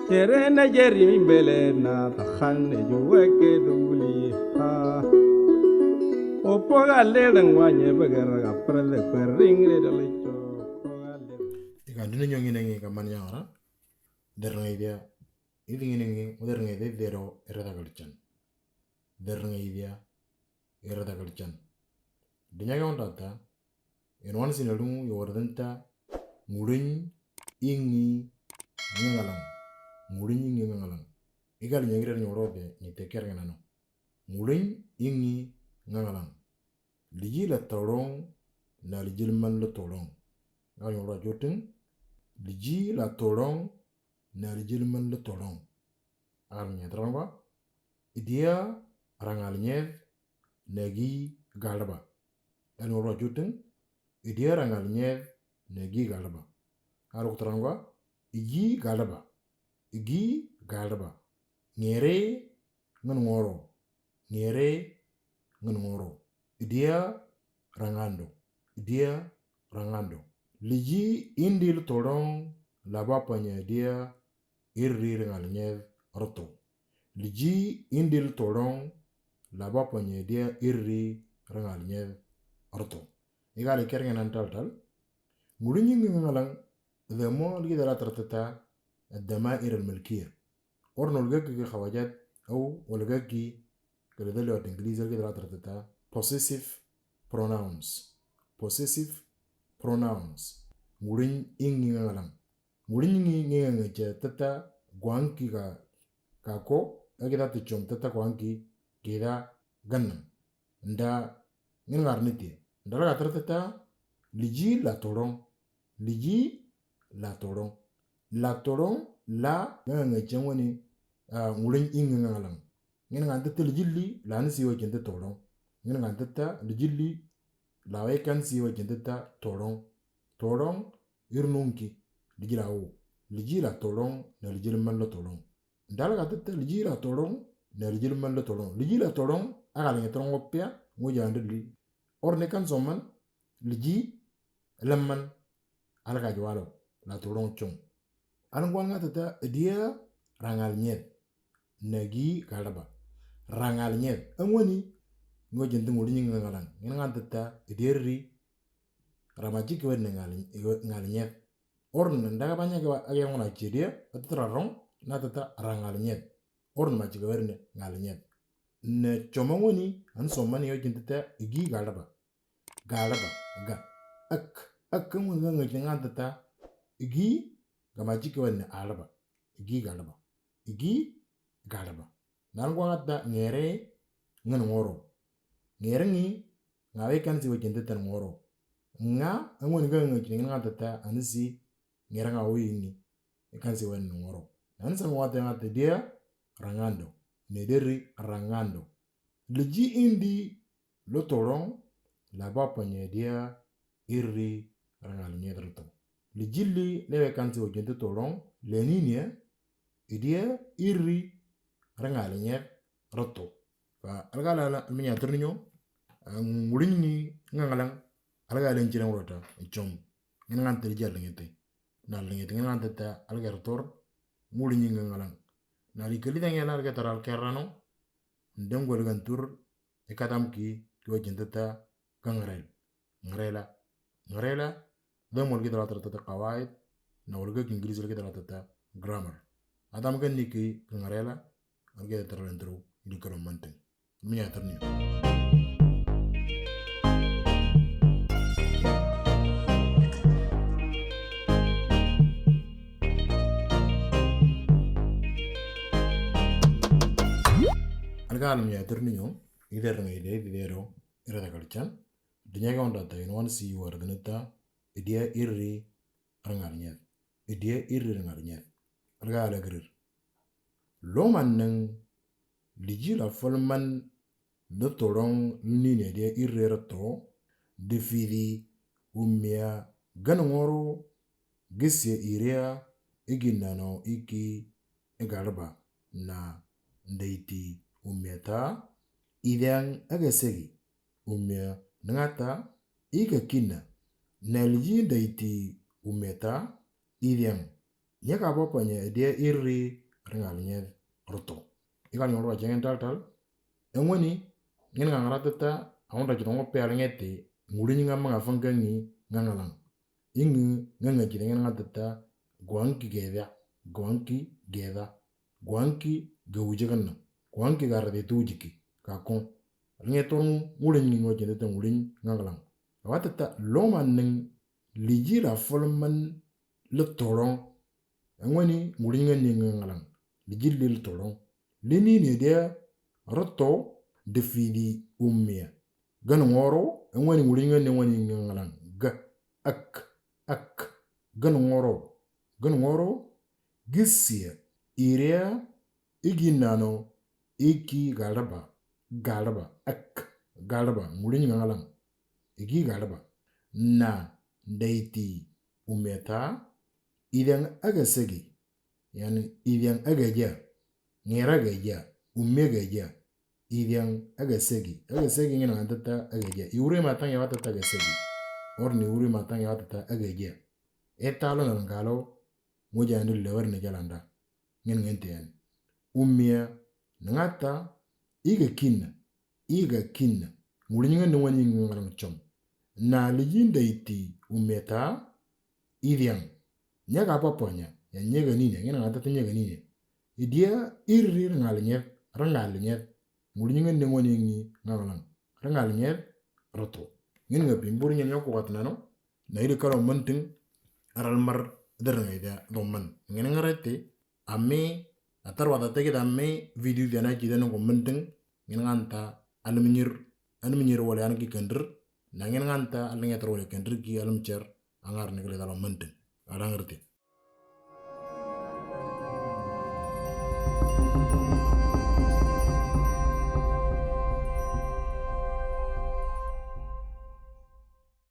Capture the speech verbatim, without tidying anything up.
Tere na jeri mi bele na tahan ne juwe ke duli ha. Opo ga le dang wa nye bagara ga prele kwering le dole cho. Ika dini nyongi nengi ka man nyara. Der ngai dia. Idi ngi nengi, der ngai dia dero era da galchan. Der ngai dia era da galchan. Dinya ga ondata. En wan sinalung yo wardanta. Nguriny ingi ngangalang. Nguriny ingi ngangalang. Igal nyagir nyoro de ni teker nganano. Nguriny ingi ngangalang. Liji la tolong na liji man la tolong. Ngal nyoro joting. Liji la tolong na liji man la tolong. Agal nyedrong ba. Idia rangal nyed nagi galba. Ngal nyoro joting. Idia rangal nyed nagi galba. Aruk terang ba. Igi galba. Igi galba. Ngere ngan ngoro. Ngere ngan ngoro. Idia rangando. Idia rangando. Liji indil tolong laba panya dia irri rangal nyed roto. Liji indil tolong laba panya dia irri rangal nyed roto. Igal iker ngan tal tal. Ngulu nyingi ngalang demo ligi dala tartata dama iral milkiya. Or nolgaki ki khawajat au olgaki kala dali wat English ligi dala tartata possessive pronouns. Possessive pronouns. Ngulu nyingi ngalang. Ngulu nyingi ngi ngi tata gwanki ka kako agi data chom tata gwanki kida ganam. Nda ngin ngar niti. Nda la tata liji la tolong. Liji la tolong. La tolong la ngi ngi chengwani ngulu nyingi ngalang. Ngin ngan tata liji li la ni siwa jente tolong. Ngin ngan tata liji li la we kan siwa jente ta tolong. Tolong irnunki. Liji la o. Liji la tolong na liji man la tolong. Ndal ga tata liji la tolong na liji man la tolong. Liji la tolong agal ngi tolong opia nguja ndali. Or ne kan soman liji lamman alga jwalo la tolong chong. Alngwal nga tata dia rangal nyed nagi galba. Rangal nyed angwani ngo jente ngulu nyingi ngalang. Ngin ngan tata dia ri ramaji ke werne ngal nyed. Or na ndaga banya ke agi ngona chedia tata rong na tata rangal nyed. Or na maji ke werne ngal nyed. Ne choma ngoni an somani yo jente ta igi galba. Galba ga ak ak ngoni ngan ngan tata igi gamaji ke werne alba. Igi galba. Igi galba. Nan kwa ngata ngere ngan ngoro. Ngere ngi ngawe kan siwa jente tan ngoro. Nga angwani ga ngan ngan tata anisi ngere nga o yingi. Kan siwa ngoro. Nan sa ngwata ngata dia rangando. Ne deri rangando. Liji indi lo tolong laba panya dia irri rangal nyed roto. Liji li lewe kan siwa jente tolong leninia idia irri rangal nyed roto. Fa alga la la minya ternyo ngulu nyingi ngangalang alga len chirang rota chom. Ngin ngan teri jal ngete. Na lingete ngin ngan tata alga rotor ngulu nyingi ngangalang. Na li kali dang yala alga taral kerano. Ndengwal gantur ikatam ki kiwa jente ta kangrel. Ngrela. Ngrela. Dam wal gidra tata qawaid. Na wal gak English wal gidra tata grammar. Adam kan niki kangrela. Wal gidra tata lentro ili kalo manting. Minya terni. Alga alam ya terni yo. Ider ngai de idero ira da kalchan. Dinya ga onda ta in wan si war ganita. Idia irri rangal nyed. Idia irri rangal nyed. Alga ala grir. Lo man nang liji la folman de tolong nini dia irri rato de fidi umia gan ngoro gisia iria iginano iki egalba na ndaiti umia ta idang agasegi umia nangata ika kina na liji ndaiti umia ta idang Nyɛ ka bɔ pɔ nyɛ, ɛ diɛ ir ri ri ŋal nyɛ ri tɔ. I ka nyɔr wa jɛ ŋɛn tal tal. Ɛ ŋuɛni, ŋɛn ŋaŋ ra tɛ ta, a wun ra jɛ tɔ ŋɔ pɛ al ŋɛ ti, ŋuli̱ nyi ŋa ma ŋa fäŋ kä ŋi ŋa ŋa laŋ. I ŋi ŋa ŋa jɛ tɛ ŋɛn ŋa tɛ ta, guaŋ ki gɛ dhia, guaŋ ki gɛ dha, guaŋ ki gɛ wujɛ kä na, guaŋ ki gɛ ra dhia ti wujɛ ki, ka kuŋ. Al ŋɛ tɔr ŋuli̱ nyi ŋɔ jɛ tɛ ta ŋuli̱ nyi ŋa ŋa laŋ. A wa tɛ ta, loma niŋ, li̱ ji̱ la fɔl män lɛ tɔrɔŋ. Ɛ ŋuɛni ŋuli̱ nyi ŋa ni ŋa ŋa laŋ. Li̱ ji̱ lil tɔrɔŋ. Li̱ ni ni diɛ rɔ tɔ dɛ fi di umia. Gän ŋɔrɔ, ɛ ŋuɛni ŋuli̱ nyi ŋa ni ŋuɛni ŋa ŋa laŋ. Gä, ak, ak. Gän ŋɔrɔ, gän ŋɔrɔ. Gisia, iria, igi nano, iki galba, galba, ak, galba, ŋuli̱ nyi ŋa ŋa laŋ. Igi galba. Na, daiti, umeta, idɛŋ agɛ segi. Yani, idɛŋ agɛ jɛ. Ŋɛr agɛ jɛ. Umi agɛ jɛ. Idɛŋ agɛ segi. Agɛ segi ŋɛn ŋa tɛ ta agɛ jɛ. Iwuri ma taŋ ya wa tɛ ta agɛ segi. Or ni iwuri ma taŋ ya wa tɛ ta agɛ jɛ. Ɛ ta lo na ŋa lo, ŋu jɛ ni lɛ wɛr ni jɛ landa. Ŋɛn ŋɛn ti yani. Umia, ni ŋa ta, igɛ kinna. Igɛ kinna. Ŋuli̱ nyi ŋa ni ŋuɛni ŋa ŋa laŋ com. Na li̱ ji̱ daiti umeta, idɛŋ. Nyɛ ka pɔ pɔ nyɛ, ya nyɛ gɛ ni nyɛ, ŋɛn ŋa tɛ ta nyɛ gɛ ni nyɛ. I diɛ ir ri ri ŋal nyɛ, ri ŋal nyɛ. Ŋuli̱ nyi ŋa ni ŋuɛni ŋa ŋa laŋ. Ri ŋal nyɛ, rɔ tɔ. Ŋɛn ŋa pim bur nyɛ nyɔ ko kat nano. Na iri ka lɔ män tiŋ, ral mar dɛ ri ŋa idɛ dɔ män. Ŋɛn ŋa rɛ ti, ami, a tar wa ta tɛ ki ta ami, video dɛ na ki dɛ ni ko män tiŋ. Ŋɛn ŋa ta, alum nyir, alum nyir wale an ki kɛndir. Na ŋɛn ŋa ta, alum nyir wale kɛndir ki alum cer, a ŋar ni kile ta lɔ män tiŋ. A daŋ ri ti.